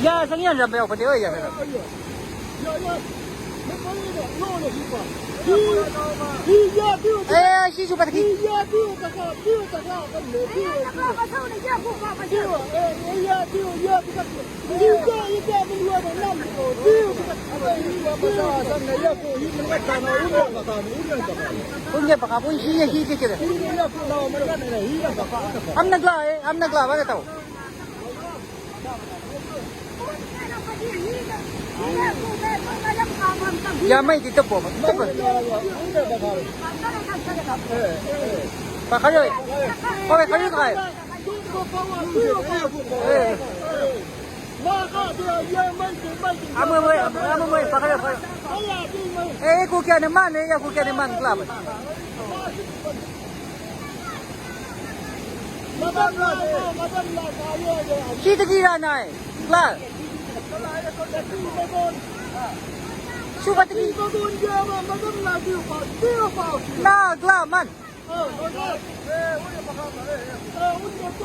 Ya sang yan ram pa de ya. Eh, si su pa ki. Punya pa ka pun hi hi ke ke. Am nagla eh, am nagla ba tau. Ya mai di to po. To po. Pa khayo. Pa khayo ka. Eh. Amo mo, amo mo, pa khayo. Eh, ku kya ne man eh, ya ku kya ne man klab. Hi te ki ra nai. Kla. Su pa te ki. Na kla man.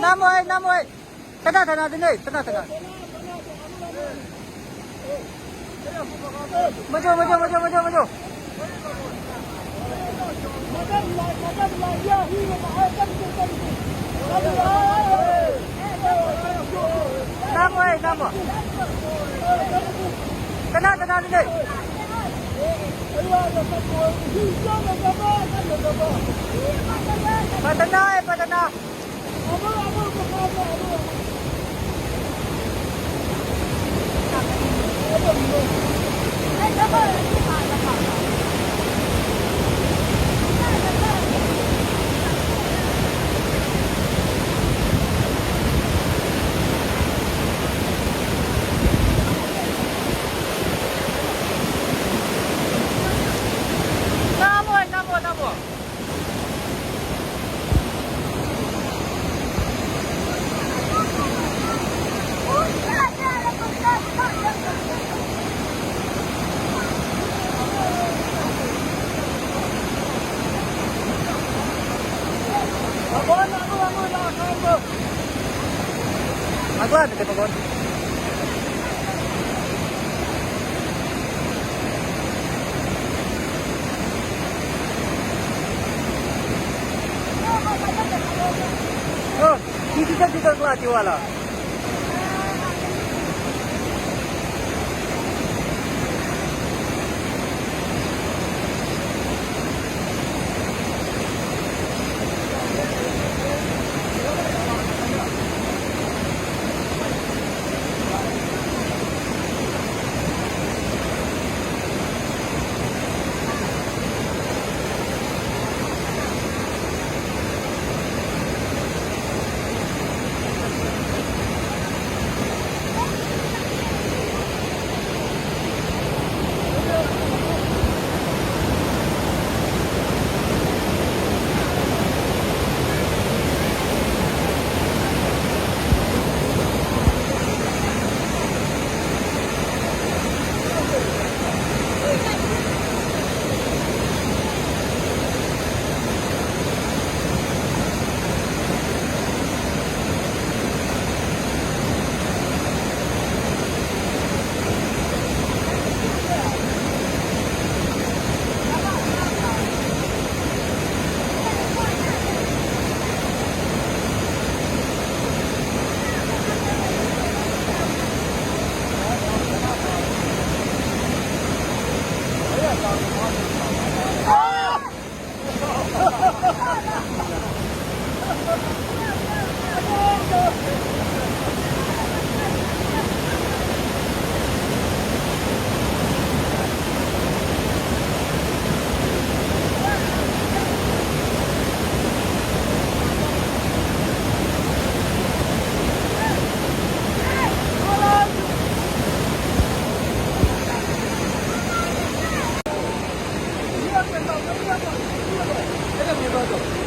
Na mo eh, na mo eh. Tana tana din eh, tana tana. Maju maju maju maju maju. Na mo eh, na mo. Tana tana din eh. Patana eh, patana. Na mo eh, na mo, na mo. Magla, te pagod. Oh, dito dito kla tiwala.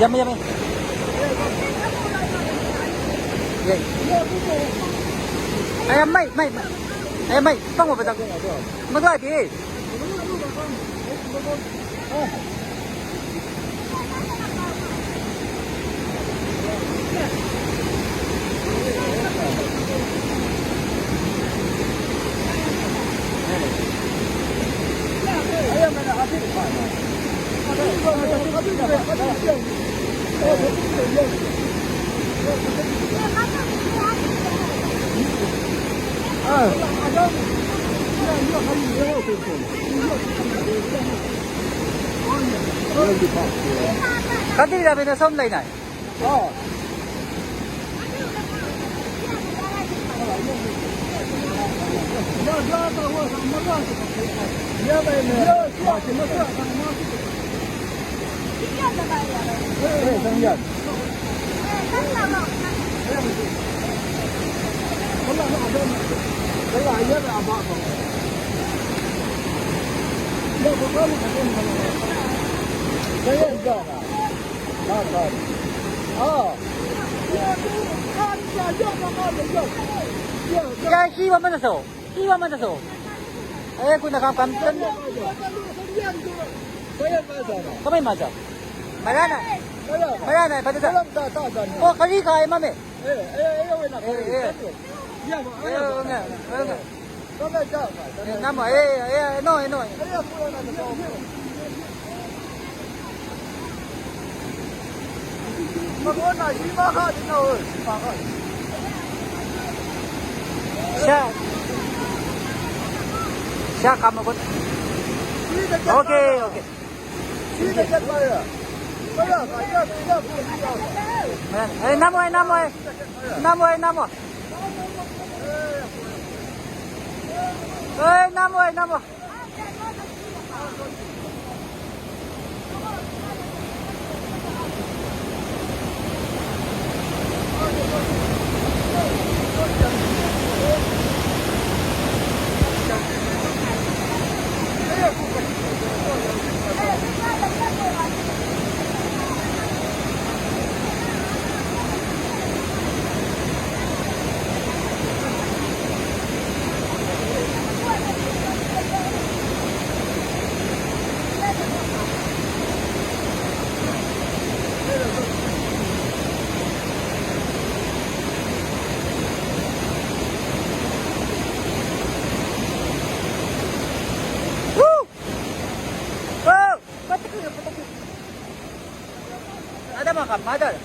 Yami yami. 哎呀，卖卖卖！哎呀，卖，放我不当，没多少。Kan ti da bên sông này này. 该希望们的手，希望们的手。哎，姑娘，刚刚真。ကမိတ်မှာကြမရနိုင်မရနိုင်ဘာတည်းဟောခရီးခိုင်မမေအေးအေးအေးအေးအေးနမအေးအေးနော်နော်ရှာရှာကမကုโอเคโอเคအေးနမောနမောနမောနမောအေးနမောနမော ဝူးဟောပတ်တကူပတ်တကူအဒမကမာဒါ။